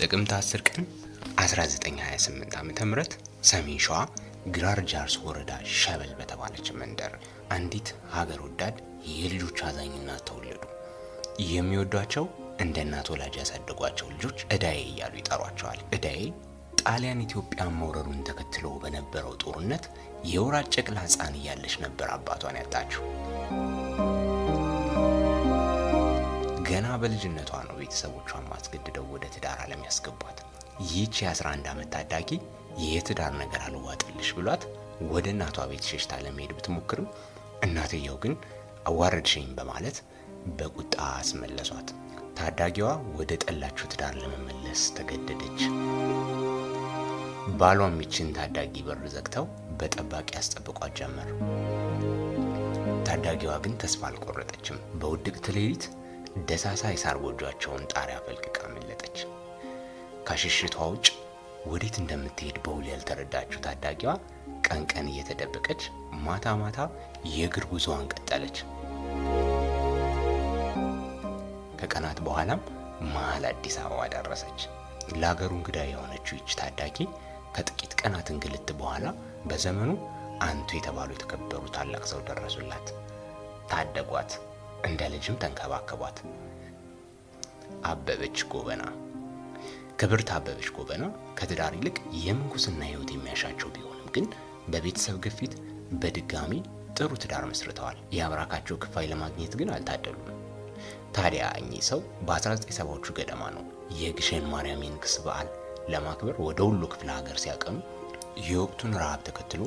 ጥቅምት 10 ቀን 1928 ዓ.ም ሰሜን ሸዋ ግራር ጃርሶ ወረዳ ሸበል በተባለች መንደር አንዲት ሀገር ወዳድ የልጆች አዛኝ እናት ተወለዱ። የሚወዷቸው እንደ እናት ወላጅ ያሳደጓቸው ልጆች እዳዬ እያሉ ይጠሯቸዋል። እዳዬ ጣሊያን ኢትዮጵያን መውረሩን ተከትሎ በነበረው ጦርነት የወራት ጨቅላ ሕፃን እያለች ነበር አባቷን ያጣችው። ገና በልጅነቷ ነው ቤተሰቦቿን ማስገድደው ወደ ትዳር ዓለም ያስገቧት። ይህች የ11 ዓመት ታዳጊ የትዳር ነገር አልዋጥልሽ ብሏት ወደ እናቷ ቤት ሸሽታ ለመሄድ ብትሞክርም እናትየው ግን አዋረድሽኝ በማለት በቁጣ አስመለሷት። ታዳጊዋ ወደ ጠላችው ትዳር ለመመለስ ተገደደች። ባሏም ይችን ታዳጊ በር ዘግተው በጠባቂ ያስጠብቋት ጀመር። ታዳጊዋ ግን ተስፋ አልቆረጠችም። በውድቅት ሌሊት ደሳሳ የሳር ጎጇቸውን ጣሪያ ፈልቅቃ አመለጠች። ከሽሽቷ ውጭ ወዴት እንደምትሄድ በውል ያልተረዳችው ታዳጊዋ ቀን ቀን እየተደበቀች ማታ ማታ የእግር ጉዞዋን ቀጠለች። ከቀናት በኋላም መሀል አዲስ አበባ ደረሰች። ለሀገሩ እንግዳ የሆነችው ይች ታዳጊ ከጥቂት ቀናት እንግልት በኋላ በዘመኑ አንቱ የተባሉ የተከበሩ ታላቅ ሰው ደረሱላት። ታደጓት፣ እንደ ልጅም ተንከባከቧት። አበበች ጎበና። ክብርት አበበች ጎበና ከትዳር ይልቅ የምንኩስና ሕይወት የሚያሻቸው ቢሆንም ግን በቤተሰብ ግፊት በድጋሚ ጥሩ ትዳር መስርተዋል። የአብራካቸው ክፋይ ለማግኘት ግን አልታደሉም። ታዲያ እኚህ ሰው በ1970ዎቹ ገደማ ነው የግሸን ማርያም የንግስ በዓል ለማክበር ወደ ወሎ ክፍለ ሀገር ሲያቀኑ የወቅቱን ረሃብ ተከትሎ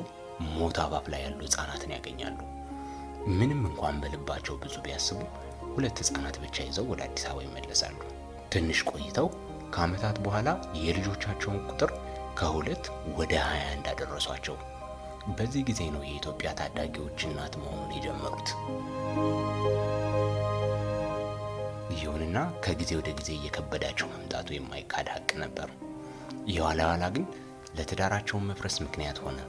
ሞት አፋፍ ላይ ያሉ ሕፃናትን ያገኛሉ። ምንም እንኳን በልባቸው ብዙ ቢያስቡ ሁለት ሕፃናት ብቻ ይዘው ወደ አዲስ አበባ ይመለሳሉ። ትንሽ ቆይተው ከዓመታት በኋላ የልጆቻቸውን ቁጥር ከ2 ወደ 20 እንዳደረሷቸው። በዚህ ጊዜ ነው የኢትዮጵያ ታዳጊዎች እናት መሆኑን የጀመሩት። ይሁንና ከጊዜ ወደ ጊዜ እየከበዳቸው መምጣቱ የማይካድ ሀቅ ነበር። የኋላ ኋላ ግን ለትዳራቸውን መፍረስ ምክንያት ሆነ።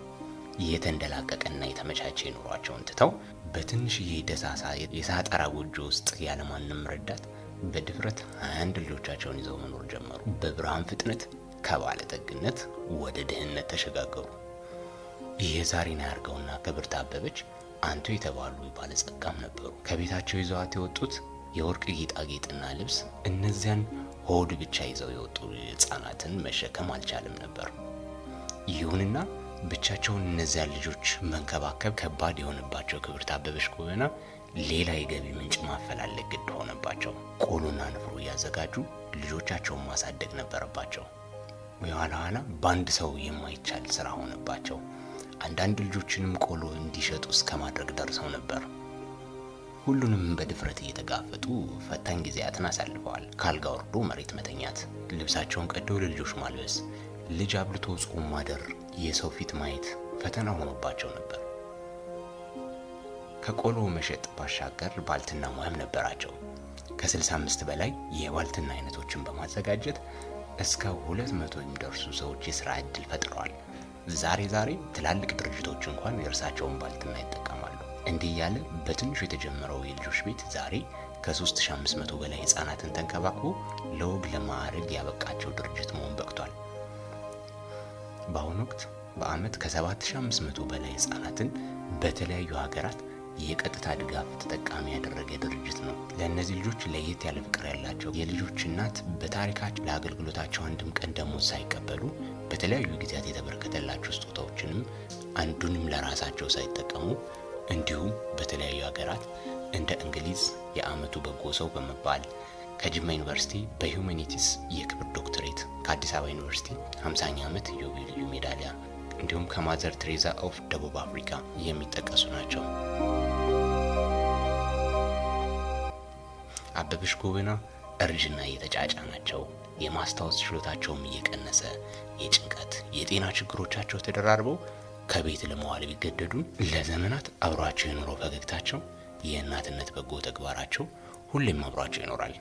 የተንደላቀቀና የተመቻቸ ኑሯቸውን ትተው በትንሽዬ ደሳሳ የሳጠራ ጎጆ ውስጥ ያለማንም ረዳት በድፍረት 21 ልጆቻቸውን ይዘው መኖር ጀመሩ። በብርሃን ፍጥነት ከባለጠግነት ወደ ድህነት ተሸጋገሩ። የዛሬን አያርገውና ክብርት አበበች አንቱ የተባሉ ባለጸጋም ነበሩ። ከቤታቸው ይዘዋት የወጡት የወርቅ ጌጣጌጥና ልብስ እነዚያን ሆድ ብቻ ይዘው የወጡ ሕፃናትን መሸከም አልቻለም ነበር። ይሁንና ብቻቸውን እነዚያን ልጆች መንከባከብ ከባድ የሆነባቸው ክብርት አበበች ጎበና ሌላ የገቢ ምንጭ ማፈላለግ ግድ ሆነባቸው። ቆሎና ንፍሮ እያዘጋጁ ልጆቻቸውን ማሳደግ ነበረባቸው። የኋላ ኋላ በአንድ ሰው የማይቻል ስራ ሆነባቸው። አንዳንድ ልጆችንም ቆሎ እንዲሸጡ እስከ ማድረግ ደርሰው ነበር። ሁሉንም በድፍረት እየተጋፈጡ ፈታኝ ጊዜያትን አሳልፈዋል። ካልጋ ወርዶ መሬት መተኛት፣ ልብሳቸውን ቀደው ለልጆች ማልበስ፣ ልጅ አብልቶ ጾም ማደር፣ የሰው ፊት ማየት ፈተና ሆኖባቸው ነበር። ከቆሎ መሸጥ ባሻገር ባልትና ሙያም ነበራቸው። ከ65 በላይ የባልትና አይነቶችን በማዘጋጀት እስከ 200 የሚደርሱ ሰዎች የስራ ዕድል ፈጥረዋል። ዛሬ ዛሬ ትላልቅ ድርጅቶች እንኳን የእርሳቸውን ባልትና ይጠቀማሉ። እንዲህ እያለ በትንሹ የተጀመረው የልጆች ቤት ዛሬ ከ3500 በላይ ሕፃናትን ተንከባክቦ ለወግ ለማዕረግ ያበቃቸው ድርጅት መሆን በቅቷል። በአሁኑ ወቅት በዓመት ከ7500 በላይ ሕፃናትን በተለያዩ ሀገራት የቀጥታ ድጋፍ ተጠቃሚ ያደረገ ድርጅት ነው። ለእነዚህ ልጆች ለየት ያለ ፍቅር ያላቸው የልጆች እናት በታሪካቸው ለአገልግሎታቸው አንድም ቀን ደሞዝ ሳይቀበሉ በተለያዩ ጊዜያት የተበረከተላቸው ስጦታዎችንም አንዱንም ለራሳቸው ሳይጠቀሙ እንዲሁም በተለያዩ ሀገራት እንደ እንግሊዝ የዓመቱ በጎ ሰው በመባል ከጅማ ዩኒቨርሲቲ በ humanities የክብር ዶክትሬት፣ ከአዲስ አበባ ዩኒቨርሲቲ 50ኛ ዓመት ኢዮቤልዩ ሜዳሊያ እንዲሁም ከ Mother Teresa of ደቡብ አፍሪካ የሚጠቀሱ ናቸው። አበበች ጎበና እርጅና እየተጫጫናቸው የማስታወስ ችሎታቸውም እየቀነሰ የጭንቀት የጤና ችግሮቻቸው ተደራርበው ከቤት ለመዋል ቢገደዱም ለዘመናት አብሯቸው የኖረው ፈገግታቸው፣ የእናትነት በጎ ተግባራቸው ሁሌም አብሯቸው ይኖራል።